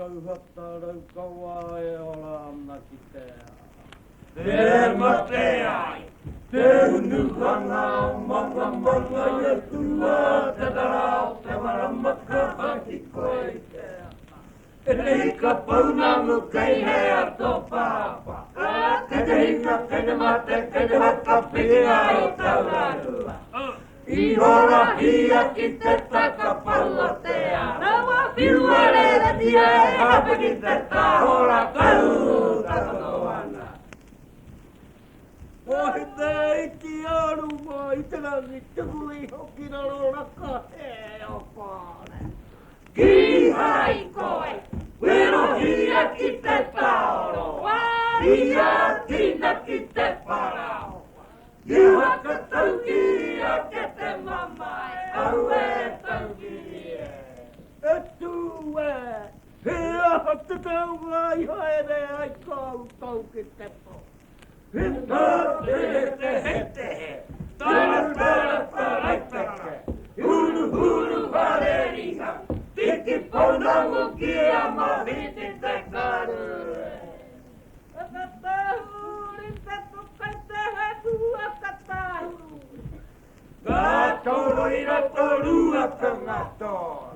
Kauhata Raukawa e ora ana ki te ao. Te mate ai, te unuhanga o Mangamanga i a tua te tara o te marama ka haki koe i te ata. E te hika pounamu kei hea tō pāpā. Kei te hinga, kei te mate, kei te whakapinga o Taurarua. I horahia ki te takapau o te ara. Whiua reretia e hape ki te tahora tau takoto ana. Wai te iti aruma i te rangi tuku iho ki raro raka he o kore. Kīhai koe, werohia ki te taoro, ia tina ki te paraoa. I whakatauki ake te mamae, aue taukiri e. E tū e, he aha te taunga i haere ai koutou ki te pō? He tātehetehetehe, taratara taraitake, huruhuru whare riha, tiki pounamu ki a Mawhiti te karu e. Ka toro i roto Ruakanga toro.